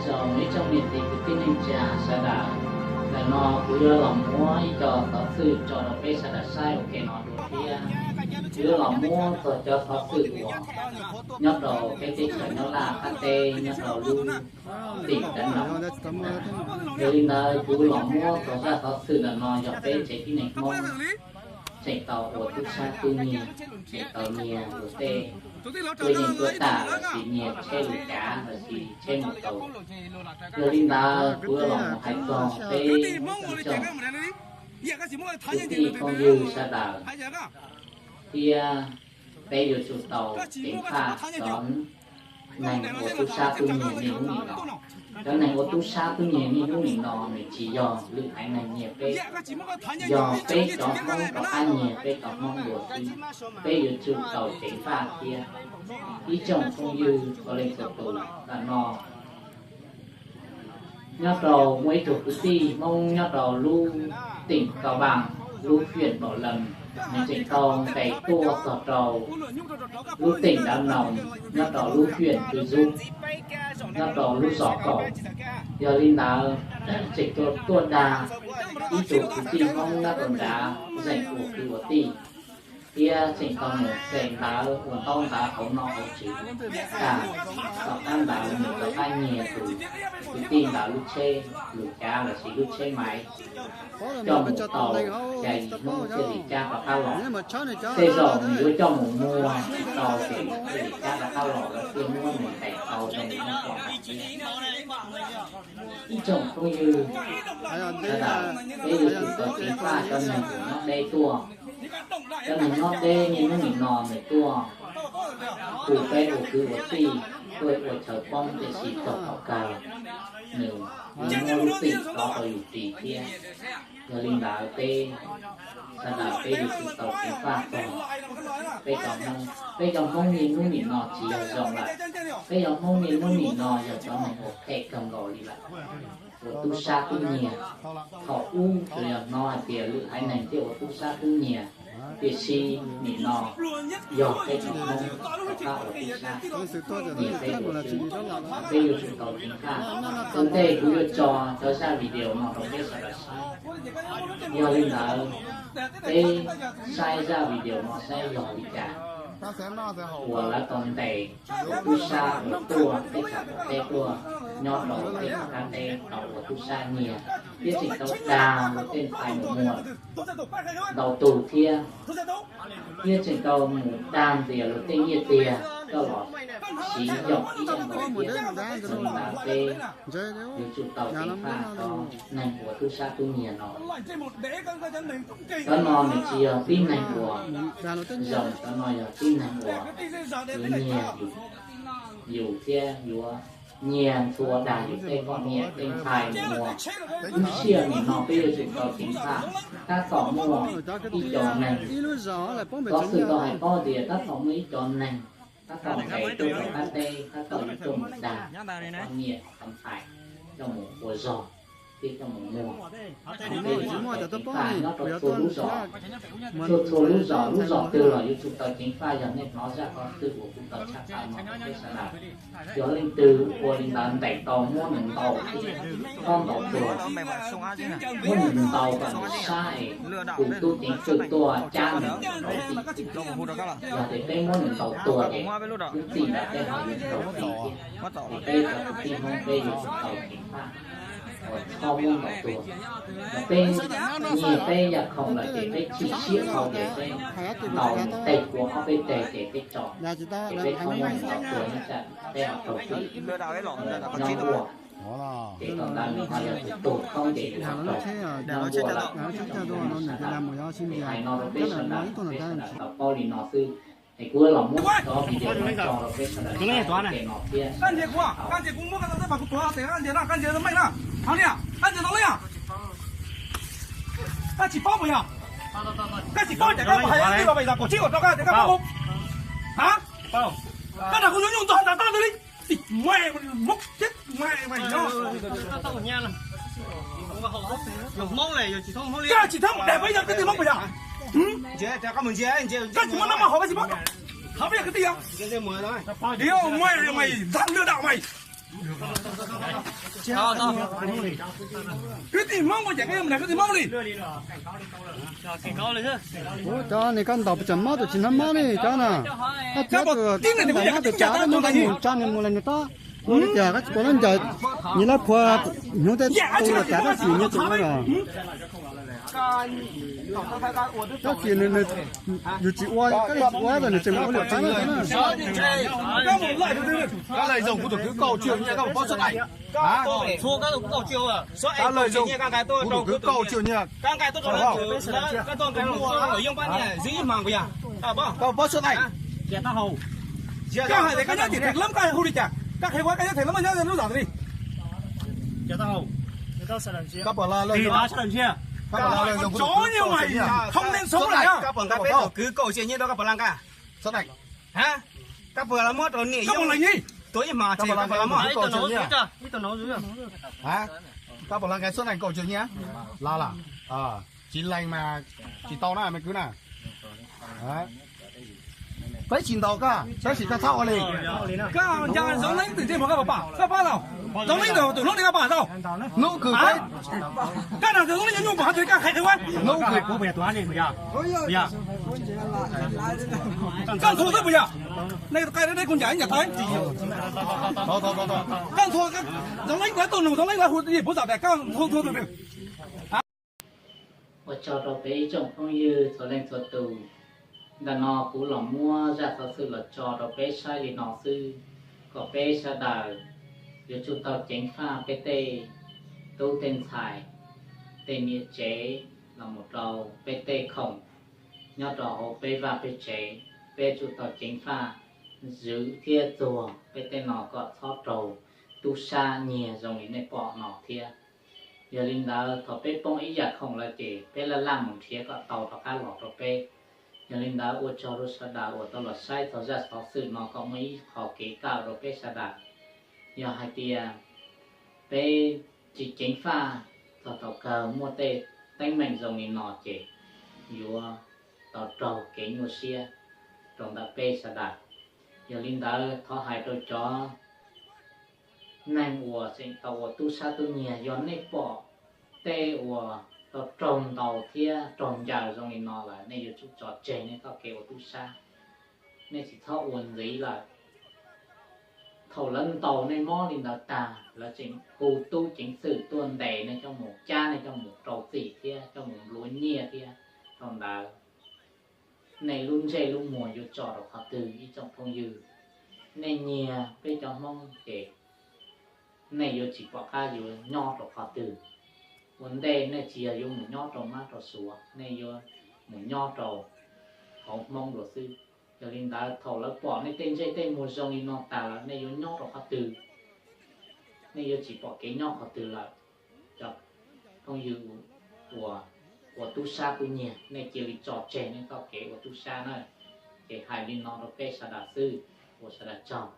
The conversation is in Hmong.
Tsoom ib tsoom niam txiv kwv tij neej tsa sawv daws, ntawm no kuv yuav los muab ib co xov xwm tso rau peb sawv daws saib ua ke no dua thiab. Kuv yuav los muab txog cov xov xwm uas nyob rau peb teb chaws Nyab Laj qab teb nyob rau lub tim Dab Nau. Yog li ntawd kuv los muab txog zaj xov xwm ntawm no yog peb tsev tib neeg Hmoob tseem tau ua tub sab tub nyiag, tseem tau nyiag luag tej tuaj yeej tuaj tam lossis nyiag tsheb lus cav lossis tsheb mus tau. Yog li ntawd kuv yuav los mus hais txog peb ib tsoom kwv tij phooj ywg sawv daws thiab peb yuav tsum tau ceev faj cov neeg ua tub sab tub nyiag niaj hnub nim no. Cov neeg ua tub sab tub nyiag niaj hnub nim no nws tsis yog lwm haiv neeg nyiag peb, yog peb cov Hmoob rov qab nyiag peb cov Hmoob dua xwb. Peb yuav tsum tau ceev faj thiab. Ib tsoom phooj ywg txhua leej txhua tus, ntawm no nyob rau muaj ib tug kwv tij Hmoob nyob rau lub teem Cao Bằng, lub huyện Bảo Lâm, nws tseem tau nqes tuaj txog rau lub teem Đắk Nông, nyob rau lub huyện Cư Rút, nyob rau lub zos Kaum. Yog li ntawd, tseem tuaj tuaj dag ib tug kwv tij Hmoob nyob rau nrad zeem ua kwv ua tij, thiab tseem tau mus xeem ntawv ua ntaub ntawv hauv nom hauv tswv tag. Tom qab ntawd nws rov qab nyiag tus kwv tij ntawd lub tsheb lus cav lossis lub tsheb maiv coj mus tau xya yim hnub thiaj li cab rov qab los. Tej zaum nws yuav coj mus muag tsis tau ces thiaj li cab rov qab los lawm thiaj muab nws ntes tau zoo li no kom nag. Ib tsoom phooj ywg sawv daws, peb yuav tsum tau ceev faj cov neeg uas nyob deb tuaj. Cov neeg nyob deb niaj hnub nim no nws tuaj hu peb ua kwv ua tij, tuaj ua chaw poob, tiam sis txog thaum kawg nws yuav muab lub txim rov rau yus ris thiab. Yog li ntawd peb sawv daws peb yuav tsum tau ceev faj txog peb cov Hmoob. Peb cov Hmoob niaj hnub nim no tsis yog zoo lawm. Peb cov Hmoob niaj hnub nim no yog cov neeg uas phem kawg nkaus li lawm, uas tub sab tub nyiag. Thaum ub tsuas yog hnov hais tias lwm haiv neeg thiaj ua tub sab tub nyiag, tiam sis nim no yog peb cov Hmoob rov qab ua tub sab nyiag peb ua xwb. Peb yuav tsum tau ceev faj. Ua ntej kuv yuav tso cov zaj video no rau peb sawv daws saib. Yog li ntawd, peb saib zaj video no saib yog li cas uas lawv tau ntes ua tub sab uas tuaj teb chaws Thaib teb tuaj nyob rau teb chaws Thaib teb tau ua tub sab nyiag, thiab tseem tau dag luag tej ntxhais mus muag ntau tug thiab, thiab tseem tau mus dag ntxias luag tej nyiaj txiag coj los siv yoom ib yam nkaus thiab. Yog li ntawd peb yuav tsum tau ceev faj cov neeg uas tub sab tub nyiag no. Cov no nws tsis yog tib neeg uas zoo, cov no yog tib neeg uas yuav nyiag yus thiab yuav nyiag ntxhua dag yus tej poj niam tej ntxhais mus muag. Lub sij hawm nim no peb yuav tsum tau ceev faj. Tab tom muaj ib co neeg, xov xwm tau hais paub tias tab tom muaj ib co neeg tab tom nqes tuaj rau qab teb, tab tom yuav tuaj mus dag cov nyiam cov ntxhais coj mus ua zog thiab coj mus muag. Peb yuav tsum tau ceev faj nyob rau txhua lub zos, txhua txhua lub zos, lub zos twg los yuav tsum tau ceev faj. Yog nej hnov zaj xov xwm uas kuv tau tshaj tawm no rau peb sawv daws, yog leej twg ua li ntawd ntes tau muab nws ntaus thiab, txhob ntaus tuag, muab nws ntaus kom nws sab es tus tub ceev fwm tuaj cab nws rau tim. Yog tias peb muab nws ntaus tuag ces lub txim ntawd peb ho yuav raug ris thiab. Ces peb cov kwv tij Hmoob peb yuav tsum tau ceev faj, txhob muab ntaus tuag. Yog peb nyiag peb yam khoom lawm ces peb chim siab dhau ces peb ntaus nws tej kua ob peb teg ces peb tso, ces peb txhob muab nws ntaus tuag nyob tsam peb ho raug ris nyob nkuaj. Ces thaum ntawd nws ho yog tus tuag khoob ces yus ho raug nyob nkuaj lawm. Hais no rau peb sawv daws, peb sawv daws tau paub li no xwb. Es kuv los muab cov video no tso rau peb sawv daws saib ua ke no thiab. Koj tsis thab mus dag peb yog kwv tij Hmoob puas yog? Koj tsis muaj nab muaj haus koj tsis paub. Thov peb yog kwv tij yog. Mày răng lừa đảo mày. Kwv tij Hmoob ua cas koj yuav mus nrhiav kwv tij Hmoob li? Ua cov niag koj ntaus pes tsawg mob tus tsis hnov mob li cov na. Koj tsis ua tus ntaus mob tus cas koj nyob koj mus tsa nws mus los nws tab ua li cas koj tsis pom lub ncaws nyias lab phua hnyuv tej tu los cas tab sis nyias tseem ua los. Tab sis nws, yus tsis ua, koj tsis ua los nws tseem ua lwm qab na. Koj leej zoo kuv tus kwv kaum triệu nyiaj koj puas paub suab daim? Koj leej zoo kuv tus kwv kaum triệu nyiaj. Koj hais tias koj nyob tim Theem Lab koj hu li cas? Koj qhia kuv koj nyob Theem Lab nyob lub zos twg li? Koj puas los leej zoo? Koj puas los leej zoo kuv tus kwv kaum triệu nyiaj? Koj puas nqa peb tus kwv kaum triệu nyiaj rau koj puas los nqa? Suab daim. Koj puas los muab rau niam yau tua ib hmos ces koj puas los muab? Koj puas los nqa suab daim kaum triệu nyiaj? Los los. Tsis lees mas tsis tau na me kwv na. Peb tsis ntaus koj tab sis koj txhob ua li. Koj nco Zoov Leeb tus ntsej muag koj puas pom? Koj pom tau? Zoov Leeb tus hlub li koj pom tau? Hnub kws peb, koj nco Zoov Leeb cov nyuj npog twg koj qhia qhia kuv. Hnub kws, koj ntxhua xwb puas yog? Nej qai dab deb kuv ncaim ib ncaim tau. Koj ntxhua, Zoov Leeb lawv tuaj nug Zoov Leeb lawv hu puv txom tias koj ntxhua ntxhua tus twg? Ua tsaug rau peb ib tsoom phooj ywg txhua leej txhua tus. Ntawm no kuv los muab zaj xov xwm los tso rau peb saib li no xwb, kom peb sawv daws yuav tsum tau ceev faj peb tej tub tej ntxhais, tej niam tsev los mus rau peb tej khoom nyob rau hauv peb vaj peb tsev, peb tsum tau ceev faj zwv thiab txuag peb tej no kom txhob raug tub sab nyiag zoo li nej pom no thiab. Yog li ntawd thaum peb poob ib yam khoom lawm ces peb laj laj mus nrhiav kom tau rov qab los rau peb. Yog li ntawd ua tsaug rau sawv daws uas tau los saib txog zaj xov xwm no kom muaj ib qho kev kawm rau peb sawv daws. Yog hais tias peb tsis ceev faj txog thaum kawg muaj tej teeb meem zoo li no ces yuav tau raug kev nyuaj siab rau ntawm peb sawv daws. Yog li ntawd thov hais rau cov neeg uas tseem tau ua tub sab tub nyiag, yog nej pom tej uas tau raug ntaus thiab raug ncaws zoo li no lawm, nej yuav tsum tso tseg nej txoj kev ua tub sab. Nej tsis txhob ua ntxiv lawm. Thaum lawv ntaus nej mob li ntawd tag, lawv tseem hu tub ceev xwm tuaj ntes nej coj mus, cab nej coj mus rau txim thiab coj mus nplua nyiaj thiab. Thaum ntawd nej lub ntsej lub muag yuav tso rau qhov twg ib tsoom phooj ywg? Nej nyiag peb cov Hmoob ces nej yuav tsis pom qab yuav nyob rau qhov twg. Ua ntej nej tsis yog yuav mus nyob rau mab rau suav, nej yuav mus nyob rau hauv Hmoob dua xwb. Yog li ntawd thaum lawv pom nej tej ntsej tej muag zoo li no tas lawm, nej yuav nyob rau qhov twg? Nej yuav tsis pom kev nyob qhov twg lawm. Cov phooj ywg uas ua tub sab tub nyiag, nej cia li tso tseg nej txoj kev ua tub sab na. Ces hais li no rau peb sawv daws xwb, ua sawv daws tsaug.